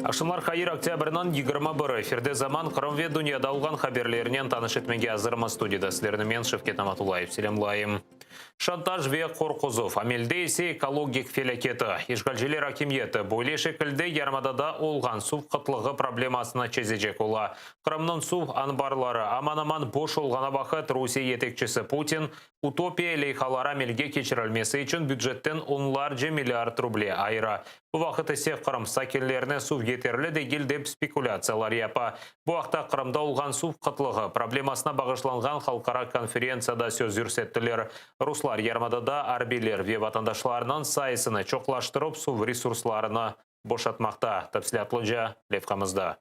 Aqşamlar hayır, oktâbrniñ 21-i, efirde Zaman, Qırım ve dünyada olğan haberlerinen tanış etmege azırmız. Studiyada sizlerni men, Şevket Namatullayev, selâmlayım. Şantaj ve qorquzuv, amelde ise ekologik felâketi. İşğalciler akimiyeti böyle şekilde yarımadada olğan suv qıtlığı problemasını çezecek ola. Qırımnıñ suv anbarları aman-aman boş olğanı vaqıt Rusiye yetekçisi Putin utopiya leyhaları amelge keçirilmesi içün bücetten onlarca milliard ruble ayıra. Bu vaqıt ise Qırım sakinlerine suv yeterli degil dep spekulâtsiyalar yapa. Bu aqta Qırımda olğan suv qıtlığı problemasına bağışlanğan halqara konferentsiyada söz yürsettiler. Ruslar yarımadada arbiyler ve vatandaşlarnıñ sayısını çoqlaştırıp suv resurslarını boşatmaqta. Tafsilâtlıca levhamızda.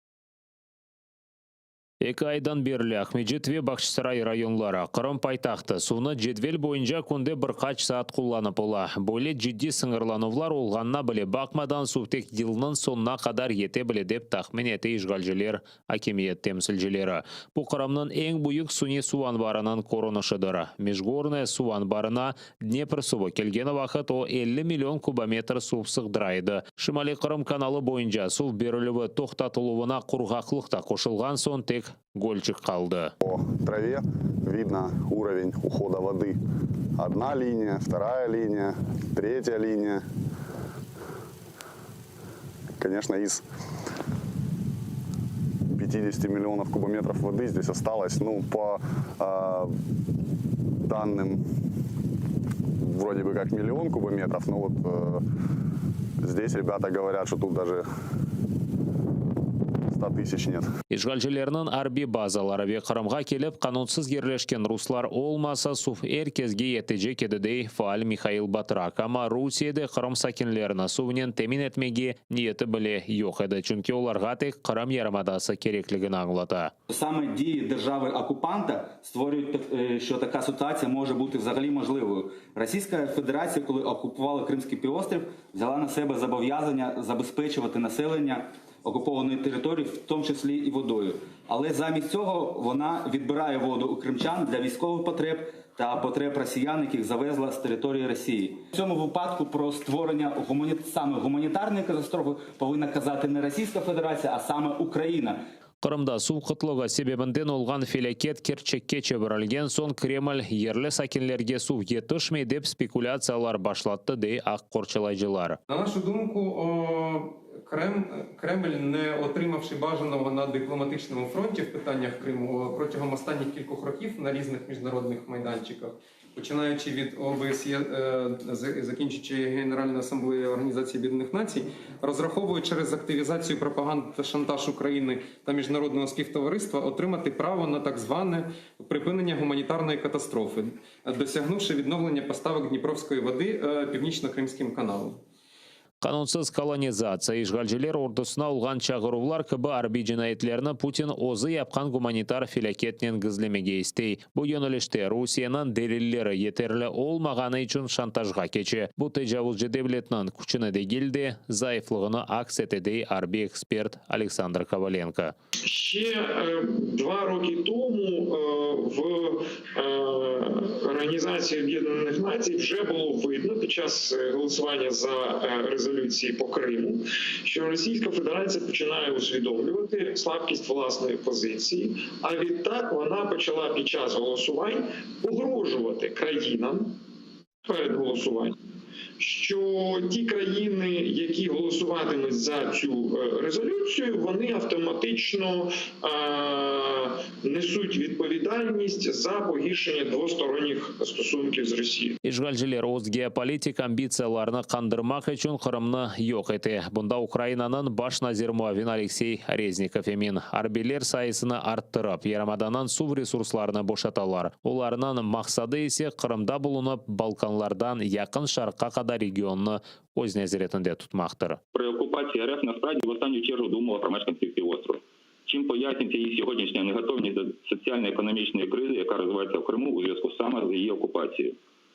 Eki aydan berli Aqmescit ve Bağçasaray rayonları, Qırım paytahtı, suvnı cedvel boyunca künde bir qaç saat qullanıp ola. Böyle ciddiy sıñırlanuvlar olğanına bile baqmadan, suv tek yılnıñ soñuna qadar yete bile, dep tahmin ete işğalciler akimiyet temsilcileri. Bu Qırımnıñ eñ büyük suniy suv anbarınıñ körünişidir. Mejgornaya suv anbarına Dnepr suvı kelgeni vaqıt o 50 million kubometr suv sığdıra edi. Şimaliy Qırım kanalı boyunca suv berilüvi toqtatıluvına qurğaqlıq da qoşulğan soñ tek gölçik qaldı. По траве видно уровень ухода воды. Одна линия, вторая линия, третья линия. Конечно, из 50 миллионов кубометров воды здесь осталось, ну, по данным, вроде бы как миллион кубометров, но вот здесь ребята говорят, что тут даже 100 тысяч нет. İşğalcilerniñ arbiy bazaları ve Qırımğa kelip qanunsız yerleşken ruslar olmasa, suv er kesge yetecek edi, dey faal Mihail Batrak. Amma Rusiyede Qırım sakinlerini suvnen temin etmege niyeti bile yoq edi, çünki olarğa tek Qırım yarımadası kerekligini añlata. Саме дії держави-окупанта створюють, що така ситуація може бути взагалі можливою. Російська Федерація, коли окупувала Кримський півострів, взяла на себе зобов'язання забезпечувати населення окупованої території, в тому числі і водою. Але замість цього вона відбирає воду у кримчан для військових потреб та потреб росіян, яких завезла з території Росії. В цьому випадку про створення саме гуманітарної катастрофи повинна казати не Російська Федерація, а саме Україна. Qırımda suv qıtlığı sebebinden olğan felâket kerçekke çevirilgen soñ Kreml yerli sakinlerge suv yetişmey dep spekulâtsiyalar başlattı, dey aq qorçalayıcılar. На нашу думку, Кремль, не отримавши бажаного на дипломатичному фронті в питаннях Криму протягом останніх кількох років на різних міжнародних майданчиках, починаючи від ОБСЄ, закінчуючи Генеральною асамблеєю Організації Об'єднаних Націй, розраховує через активізацію пропаганди та шантаж України та міжнародного співтовариства отримати право на так зване припинення гуманітарної катастрофи, досягнувши відновлення поставок дніпровської води Північно-Кримським каналом. Qanunsız kolonizatsiya, işğalciler ordusına olğan çağıruvlar kibi arbiy cinayetlerni Putin özü yapqan gumanitar felâketnen gizlemege istey. Bu yönelişte Rusiyeniñ delilleri yeterli olmağanı içün şantajğa keçe. Bu tecavuzcı devletniñ küçüni degil de, zayıflığını aks ete, dey arbiy ekspert Aleksandr Kovalenko. Ще 2 роки тому в Організації Об'єднаних Націй вже було видно під час голосування за резолюції по Криму, що Російська Федерація починає усвідомлювати слабкість власної позиції, а відтак вона почала під час голосувань погрожувати країнам перед голосуванням, що ті країни, які голосуватимуть за цю резолюцію, вони автоматично несуть відповідальність за погіршення двосторонніх стосунків з Росією. İşğalciler öz geopolitik ambitsiyalarını qandırmaq içün Qırımnı yoq ete. Bunda Ukrainanıñ baş nazir muavini Aleksey Reznikov emin. Arbiyler sayısını arttırıp, yarımadanıñ suv resurslarını boşatalar. Olarnıñ maqsadı ise Qırımda bulunıp, Balkanlardan Yaqın Şarqqa qadar regionnı öz nezaretinde tutmaqtır. При оккупации РФ насправді в останню чергу думала про мешканців півострова. Чим пояснюється її сьогоднішня неготовність до соціально-економічної кризи, яка розвивається в Криму у зв'язку саме з її окупацією.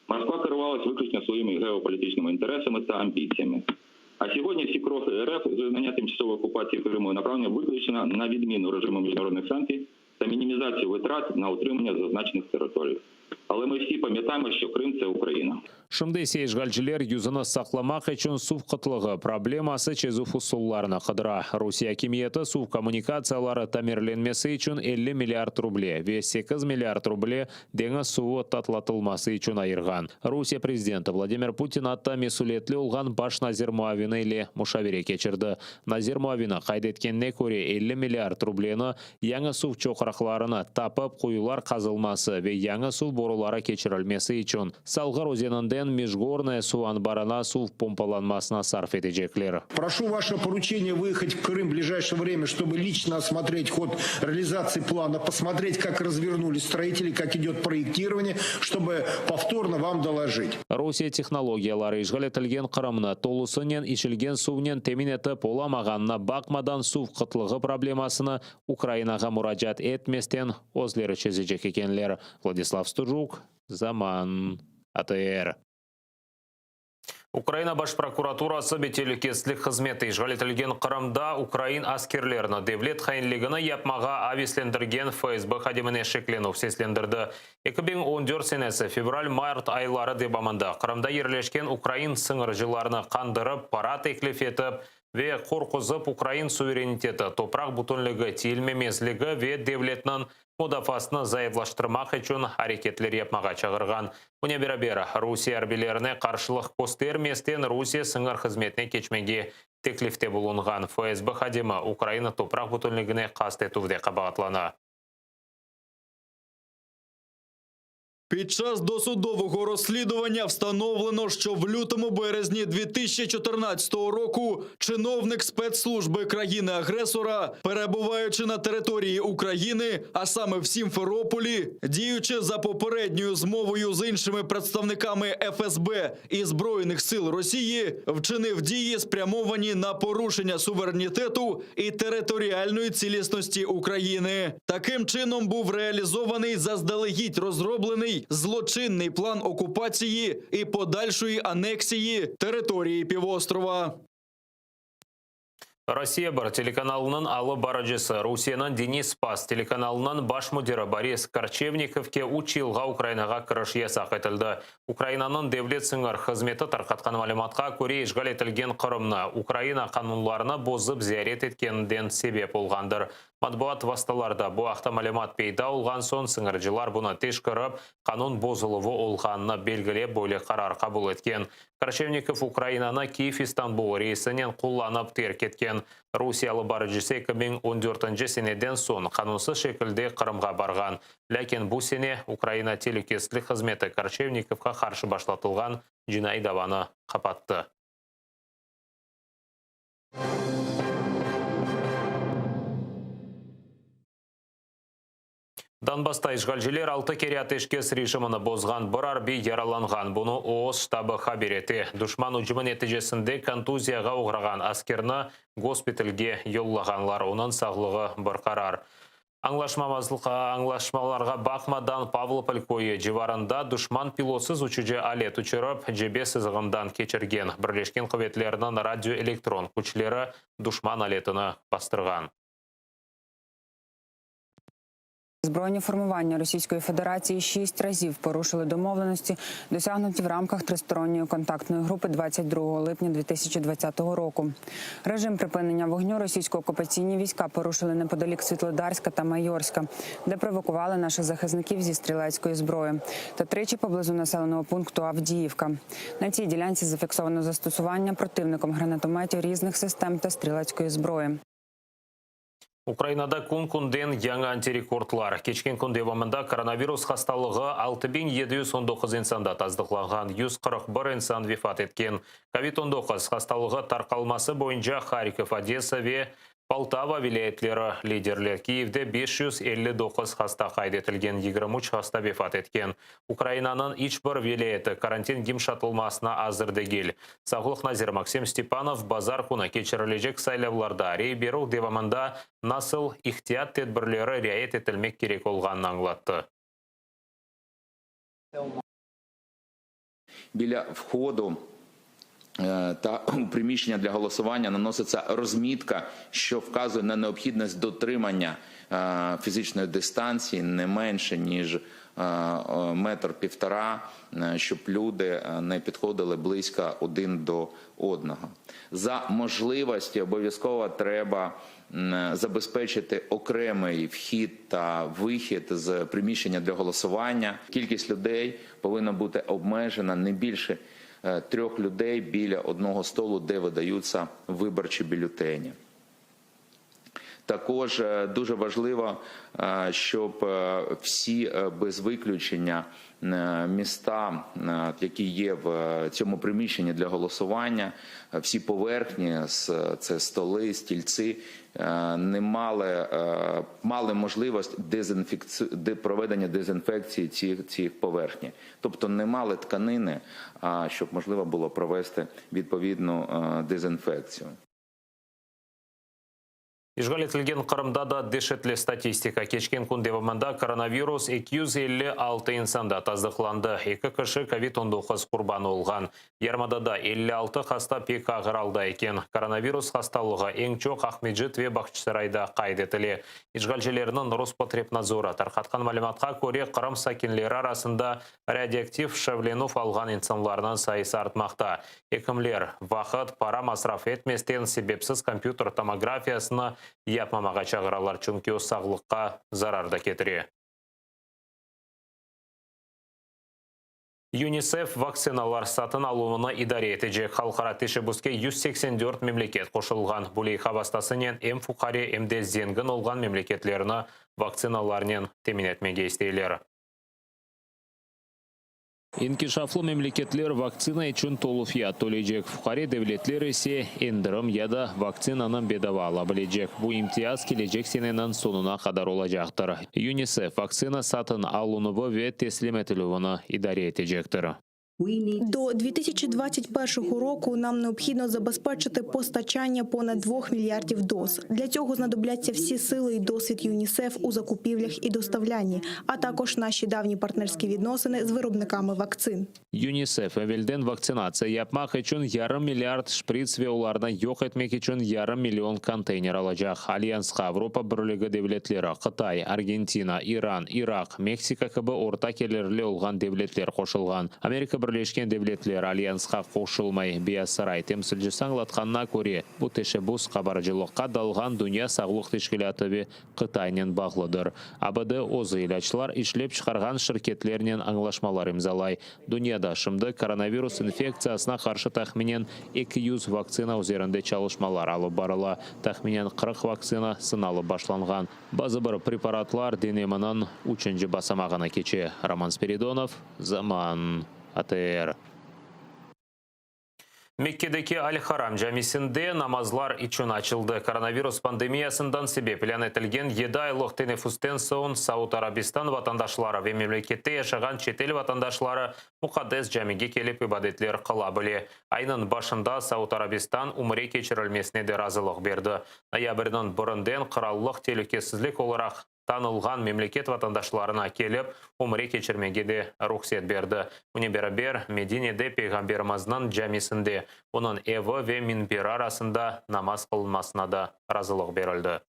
Москва керувалась виключно своїми геополітичними інтересами та амбіціями. А сьогодні всі кроки РФ з визнання тимчасової окупації Криму направлені виключно на відміну режиму міжнародних санкцій та мінімізацію витрат на утримання зазначених територій. Але ми всі пам'ятаємо, що Крим – це Україна. Şimdi ise işğalciler yüzüni saqlamaq içün suv qıtlığı probleması çezüv usullarını qıdıra. Rusiye akimiyeti suv kommunikatsiyaları tamirlenmesi içün 50 milliard ruble ve 8 milliard ruble deñiz suvı tatlatılması içün ayırğan. Rusiye prezidenti Vladimir Putin atta mesüliyetli olğan baş nazir muavini ile muşavere keçirdi. Nazir muavini qayd etkenine köre, 50 milliard rubleni yañı suv çoqraqlarını tapıp, quyular qazılması ve yañı suv boruları keçirilmesi içün Salğır özeninden Mejgornoye suv anbarına suv pompalanmasına sarf etecekler. Прошу ваше поручение выехать в Крым в ближайшее время, чтобы лично осмотреть ход реализации плана, посмотреть, как развернулись строители, как идет проектирование, чтобы повторно вам доложить. Rusiye tehnologiyaları işğal etilgen Qırımnı tolusınen içilgen suvnen temin etip olamağanına baqmadan suv qıtlığı problemasını Ukrainağa muracaat etmesten özleri çezecek ekenler. Vladislav Stujuk, Zaman, ATR. Ukraina Baş prokuraturası ve telükesizlik hızmeti işğal etilgen Qırımda ukrain askerlerini devlet hainligini yapmağa aveslendirgen FSB hadimine şeklenüv seslendirdi. 2014 senesi fevral-mart ayları devamında Qırımda yerleşken ukrain sıñırcılarını qandırıp, para teklif etip ve qorquzıp ukrain suvereniteti, topraq bütünligi, tiyilmemezligi ve devletniñ mudafaasını zayıflaştırmaq içün areketler yapmağa çağırğan. Bunen beraber, Rusiye arbiylerine qarşılıq köstermesten Rusiye sıñır hızmetine keçmege teklifte bulunğan FSB hadimi Ukraina topraq bütünligine qast etüvde qabaatlana. Під час досудового розслідування встановлено, що в лютому-березні 2014 року чиновник спецслужби країни-агресора, перебуваючи на території України, а саме в Сімферополі, діючи за попередньою змовою з іншими представниками ФСБ і Збройних сил Росії, вчинив дії, спрямовані на порушення суверенітету і територіальної цілісності України. Таким чином був реалізований заздалегідь розроблений злочинний план окупації і подальшої анексії території півострова. Rossiya bir telekanalınıñ alıp barıcısı Rusiyeniñ Diniy Spas telekanalınıñ baş müdiri Boris Korçevnikovke üç yılğa Ukrainağa kiriş yasaq etildi. Ukrainanıñ Devlet sıñır hızmeti tarqatqan malümatqa köre, işğal etilgen Qırımnı Ukraina qanunlarını bozıp ziyaret etkeninden sebep olğandır. Matbuat vastalarda bu aqta malümat peyda olğan soñ sıñırcılar bunı teşkerip, qanun bozuluvı olğanını belgilep böyle qarar qabul etken. Korçevnikov Ukrainanı Kiyev-İstanbul reysinen qullanıp terk etken. Rusiye alıp barıcısı 2014 seneden soñ qanunsız şekilde Qırımğa barğan. Lâkin bu sene Ukraina telükesizlik hızmeti Korçevnikovqa qarşı başlatılğan cinaiy davanı qapattı. Donbassta işğalciler altı kere ateşkes rejimini bozğan, bir arbiy yaralanğan. Bunı OOS ştabı haber ete. Duşman ücümi neticesinde kontuziyağa oğrağan askerni gospitalge yollağanlar, onıñ sağlığı bir qarar. Añlaşmalarğa baqmadan, Pavlopol köyü civarında duşman pilotsız uçucı alet uçurıp, cebe sızığından keçirgen. Birleşken quvetlerniñ radioelektron küçleri duşman aletini bastırğan. Збройні формування Російської Федерації шість разів порушили домовленості, досягнуті в рамках тристоронньої контактної групи 22 липня 2020 року. Режим припинення вогню російсько-окупаційні війська порушили неподалік Світлодарська та Майорська, де провокували наших захисників зі стрілецької зброї, та тричі поблизу населеного пункту Авдіївка. На цій ділянці зафіксовано застосування противником гранатометів різних систем та стрілецької зброї. Ukrainada kün-künden yañı antirekordlar. Keçken kün devamında koronavirus hastalığı 6719 insanda tasdıqlanğan, 141 insan vefat etken. Kovid-19 hastalığı tarqalması boyunca Harkov, Odessa ve Poltava vilâyetleri liderler. Kiyevde 559 hasta qayd etilgen, 23 hasta vefat etken. Ukrainanıñ iç bir vilâyeti karantin yımşatılmasına azır degil. Sağlıq naziri Maksim Stepanov bazar künü keçirilecek saylavlarda rey berüv devamında nasıl ihtiyat tedbirleri riayet etilmek kerek olğanını añlattı. Біля входу та у приміщення для голосування наноситься розмітка, що вказує на необхідність дотримання фізичної дистанції не менше ніж. Метр півтора, щоб люди не підходили близько один до одного. За можливості обов'язково треба забезпечити окремий вхід та вихід з приміщення для голосування. Кількість людей повинна бути обмежена не більше трьох людей біля одного столу, де видаються виборчі бюлетені. Також дуже важливо, щоб всі без виключення міста, які є в цьому приміщенні для голосування, всі поверхні, це столи, стільці, не мали, мали можливість проведення дезінфекції цих поверхні. Тобто не мали тканини, а щоб можливо було провести відповідну дезінфекцію. İşğal etilgen Qırımda da deşetli statistika. Keçken kün devamında koronavirus 256 insanda tasdıqlandı, eki kişi kovid 19 qurbanı olğan. Yarımadada 56 hasta pek ağır alda eken. Koronavirus hastalığı eñ çoq Aqmescit ve Bağçasarayda qayd etile. İşğalcilerniñ Rospotrebnadzorı tarqatqan malümatqa köre, Qırım sakinleri arasında radioaktiv şavlenüv alğan insanlarnıñ sayısı artmaqta. Ekimler, vaqıt, para masraf etmesten sebepsiz kompyuter tomografiyasını yapmamağa çağıralar, çünki o sağlıqqa zarar da ketire. YUNİSEF vaktsinalar satın aluvını idare etecek halqara teşebbüske 184 memleket qoşulğan. Bu leyha vastasınen em fuqare, em de zengin olğan memleketlerni vaktsinalarnen temin etmege isteyler. İnkişaflı memleketler vaktsina içün tolu fiyat töleycek, fuqare devletler ise endirim ya da vaktsinanı bedava ala bilecek. Bu imtiyaz kelecek seneniñ soñuna qadar olacaqtır. YUNİSEF vaktsina satın alınuvı ve teslim etilüvini idare etecektir. До 2021 року нам необхідно забезпечити постачання понад 2 мільярдів доз. Для цього знадобляться всі сили і досвід ЮНІСЕФ у закупівлях і доставлянні, а також наші давні партнерські відносини з виробниками вакцин. YUNİSEF evelden vaktsinatsiya yapmaq içün yarım milliard şprits ve olarnı yoq etmek içün yarım million konteyner alacaq. Alyansqa Avropa Birligi devletleri, Qıtay, Argentina, İran, İraq, Meksika kibi orta kelirli olğan devletler qoşulğan. Amerika Birleşken Devletleri Alyansqa qoşulmay. Beyaz Saray temsilcisi añlatqanına köre, bu teşebbüs qabarcılıqqa dalğan Dünya sağlıq teşkilâtı ve Qıtaynen bağlıdır. ABD özü ilâclar işlep çıqarğan şirketlernen añlaşmalar imzalay. Dünyada şimdi koronavirus infektsiyasına qarşı tahminen 200 vaktsina üzerinde çalışmalar alıp barıla. Tahminen 40 vaktsina sınalıp başlanğan. Bazı bir preparatlar deneminiñ üçünci basamağına keçe. Roman Spiridonov, Zaman, ATR. Mekkedeki Al-Haram camisinde namazlar içün açıldı. Koronavirus pandemiyasından sebep ilân etilgen yedi aylıq teneffüsten soñ Saud Arabistan vatandaşları ve memlekette yaşağan çetel vatandaşları muqaddes camige kelip ibadetler qıla bile. Aynıñ başında Saud Arabistan ümre keçirilmesine de razılıq berdi. Noyabrniñ birinden qırallıq telükesizlik olaraq tanılğan memleket vatandaşlarına kelip ümre keçirmege de ruhset berdi. Bunen beraber, Medinede Peyğamberimizniñ camisinde, onıñ evi ve minberi arasında namaz qılınmasına da razılıq berildi.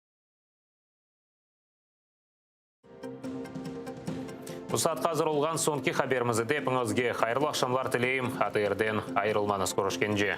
Bu saatqa azır olğan soñki haberimiz edi. Epiñizge hayırlı aqşamlar tileyim. ATRden ayırılmañız. Körüşkence.